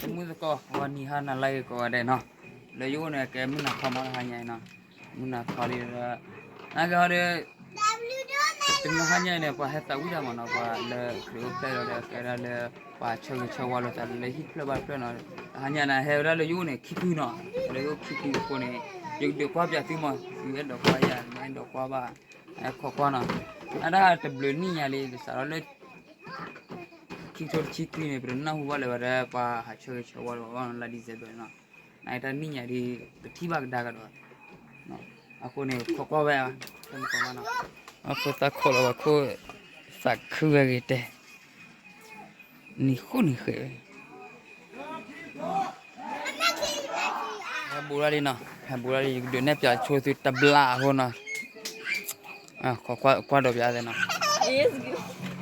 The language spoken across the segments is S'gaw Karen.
သမုၢ်သကိး ဂီၤနံၤဟါနၤလၢဂ့ၤကိးဂၤဒဲးနီၤ, လၢယအိၣ်န့ၣ် ကဲမုၢ်နၤခီမီတဟါညါအံၤနီၤ, မုၢ်နၤခီလံဒီး နကဟီဒီး တနံၤဟါညါအံၤန့ၣ် ပှၤဟဲသးဝံၣ်တၢ်မးနီၤ, ပှၤလၢခရံာ်အိၣ်ဖျဲၣ်လီၤဒီး ကဲဒၣ်လၢ ပှၤဆၢဂ့ၤဆၢဝါလိာ်သးလၢဟံၣ်ဖျၢၣ်ဘါဖျၢၣ်နီၤ, တဟါညါန့ၣ် ဟဲဝဲဒၣ်လၢယအိၣ်န့ၣ် ခံဖုနီၤ, လၢယအိၣ်ခံဖုအဃိန့ၣ် ယကဒုးကွၢ်ပၠးသုမး, သုအဲၣ်ဒိးကွၢ်ယၤ မ့ၢ်အဲၣ်ဒိးကွၢ်ဘၣ်, ဟဲခိးကွၢ်နီၤ, အတၢ်တဘျုးနံၣ်ညါလံ ကစးထီၣ်လၢ ခံကထိတဆံခွံန့ၣ် ပတနၢ်ဟူဘၣ်လၢၤဝဲဒၣ် ပှၤဟးဆၢဂ့ၤဆၢဝါလီၤဘၣ်နီၤ, လါ December နီၤ, နတၢ်နံၣ်ညါဒ် ပထံၣ်ဘၣ်ကဒါကဒီး, အဃိန့ၣ် ခိးကွၢ်ဝဲ, အဖိသၣ်ခိးလီၤ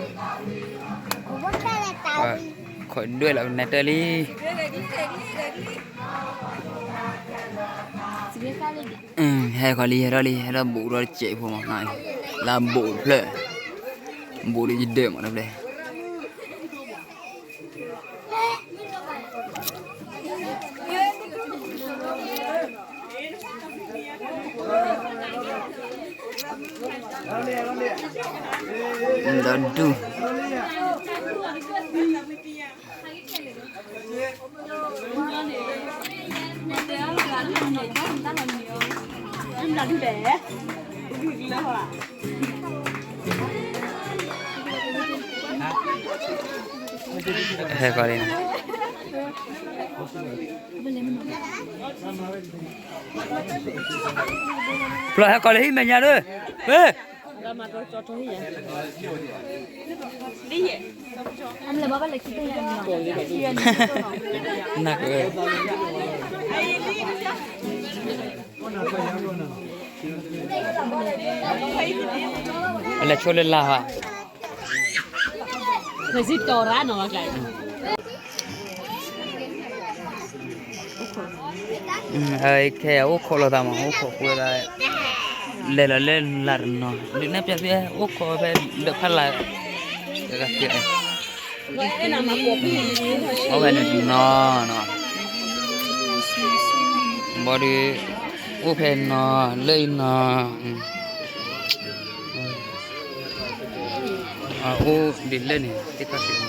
ဝဲခိၣ်, သးခုဝဲဂ့ၤတဲ, နံၤဃုနံၤဃဲးဝဲ ဟဲဘူးထီၣ်လံနီၤ, ဟဲဘူးထီၣ်လံ ယကဒုးနဲၣ်ပၠးဆိသုတဘျါအဃိနီၤ, ကွၢ်ဒီးပၠးသဲနီၤ, ခိးဒွဲၣ်လီၤပနဲတၢ်လံ, ဟဲခီလံ ဟဲထီၣ်လံ ဟဲထီၣ်ဘူးထီၣ်တစဲးဖိမး, လၢဘူးတဖျၢၣ်, ဘူးဒီးယဒၢးမးတဖျၢၣ် ဒီးဒူၣ်, ဟဲကီးလံ, ဖျီဟဲကီးလၢဟံၣ်မဲာ်ညါဒီး, နၢ်က, လဲၤဆိလၢလၢ်ဟါ, ခဲအံၤအိၣ်ခိးလိာ်သးမး အိၣ်ခိးကွဲသး, လဲၤလီၤလၢလၢ်တနီၤ ဒုးနဲၣ်ပၠးသု အိၣ်ခိးဖဲဒၢးဖးလၢ်, အိၣ်ဖဲန့ၣ်တနီၤနီၤ, ဘီဒုး, အိၣ်ဖဲနီၤ လၢအံၤနီၤ, အိၣ်ဒ်လဲၣ်န့ၣ် သ့ၣ်ခီၣ်ထံ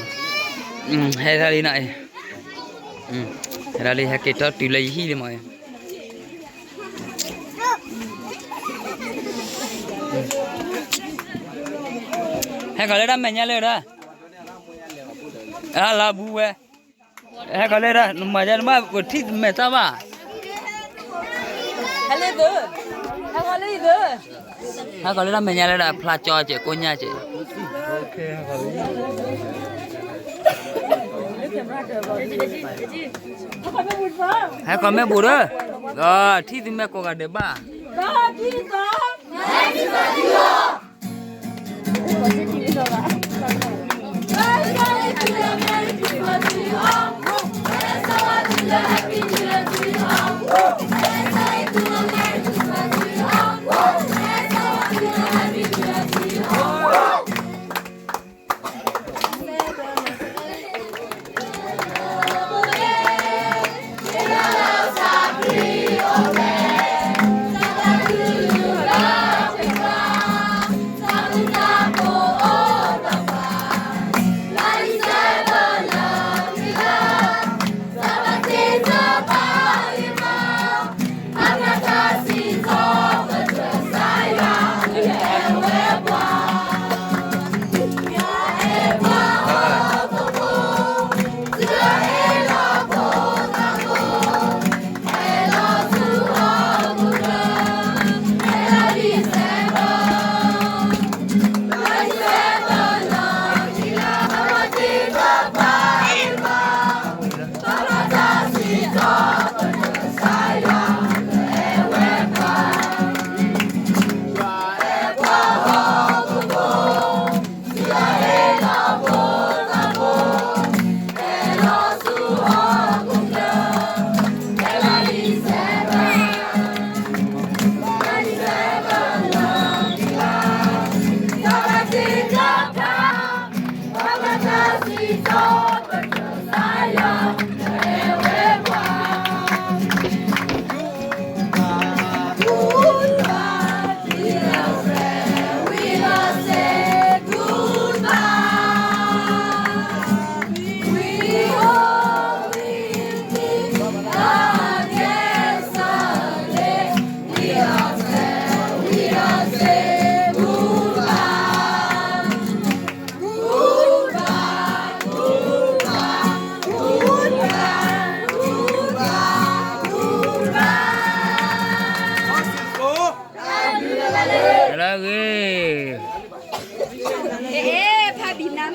း, ဟဲထီၣ်လံနီၤ, ဟဲထီၣ်လံ ဟဲက့ၤထီၣ်တုၤလၢယဟံၣ်လံမး, ဟဲကီးလၢတၢ်မဲာ်ညါလၢဒီး, အလါဘူးဝဲ, ဟဲကီးလၢဒီး နမၤဒ်နမ့ၢ်ကထံၣ်မဲာ်တၢ်ဘၣ်, ဟဲကီးလၢတၢ်မဲာ်ညါလၢဒီး ဖျါကၠီကဲးကိညၢ်ကဲး, ဟဲကီးမ့ၢ်ဘူးဒီး, ဒီးထံၣ်သုမဲာ်ကိးဂၤဒဲးဘၣ်.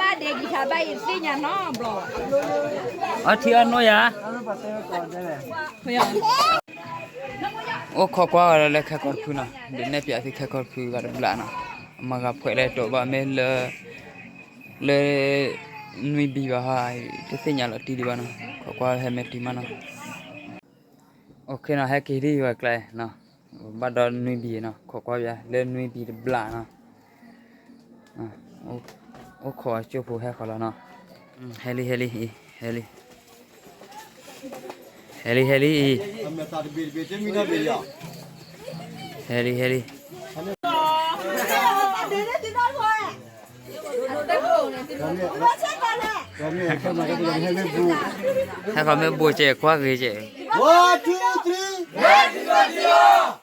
မ့ၢ်ဒဲးကံခါဘၣ်ယသ့ၣ်ညါနီတဘျီဘၣ်. အီထံအီနိယၤ, အိၣ်ခိးကွၢ်ဝဲဒၣ်လၢခဲကီၢ်တဖုနီၤ, ဒုးနဲၣ်ပၠးသုခဲကီၢ်တဖုဂၤတဘျီနီၤ, အမၤဂၤဖှဲးလၢတိာ်ဘၣ်မ့ၢ်လၢ လၢ နွံဘံဘၣ်ဟါ, တသ့ၣ်ညါလီၤတံၢ်ဒံးဘၣ်နီၤ, ခိးကွၢ်ဟဲမ့ၢ်တုၤမးနီၤ. အိၣ်ခ့နီၤ, ဟဲက့ၤဒ်ယွၤကျဲနီၤ, ဘၣ်ဒီးနွံဘံနီၤ, ခိးကွၢ်ပၠးလၢနွံဘံတဘျီနီၤ, အိၣ်ခိးအကၠိဖိဟဲဃီၤလီၤနီၤ, ဟဲလံ ဟဲလံ ဟဲလံ, ဟဲလံ ဟဲလံအံၤ, ဟဲလံ ဟဲလံ. ဟဲဃီၤမ့ၢ်ဘိးကဲး ကွၢ်ဂ့ၤကဲး. One, two, three. One, two, three.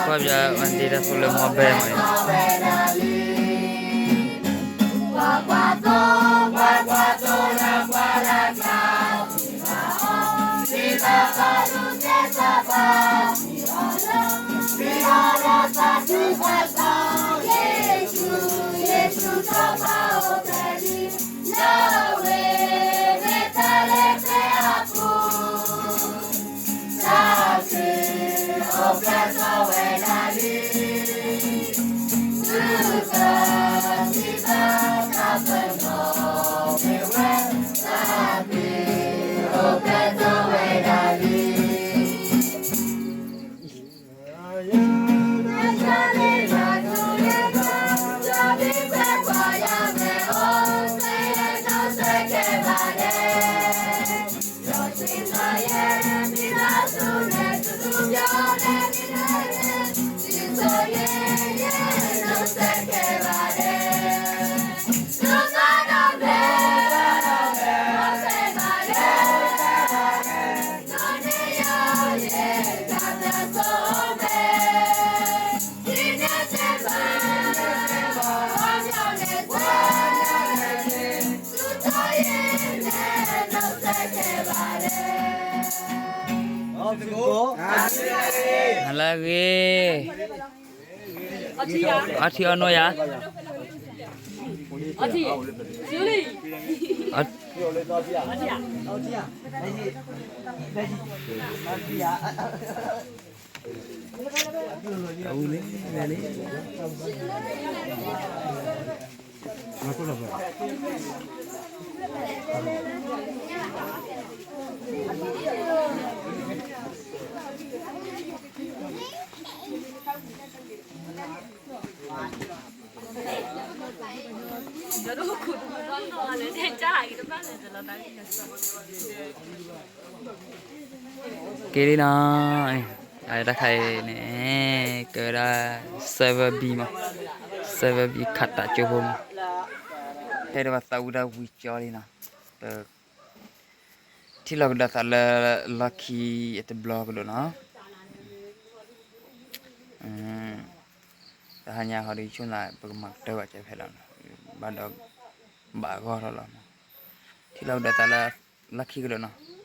ကွၢ်ပၠး ဝဲဒၣ်တၢ်ဖိလၢမီဘဲမးအံၤ, အလၢဂ့ၤ, အီထံအီနိယၤ, က့ၤလံနီၤ, တၢ်ခါအံၤန့ၣ် ကဲဝဲဒၣ် seven B မး, seven B ခးတးကၠိဖိမး, ဖဲဒၣ်ပှၤသးဝံၣ်တၢ်ဝံၤကၠီလံနီၤ, ထံၣ်လိာ်ကဒီးသးလၢလီၢ်ခံအတဘျီကဒီးနီၤ, တဟါညါဟီဒုးဆိၣ်နၤ ပကမၤကတၢၢ်ဘၣ်ကဲဖဲလီၤ, ဘၣ်ဒီး ဘၣ်ဂီၢ်ထီၣ်လီၤ, ထံၣ်လိာ်ကဒီးသးလၢလီၢ်ခံကဒီးနီၤ.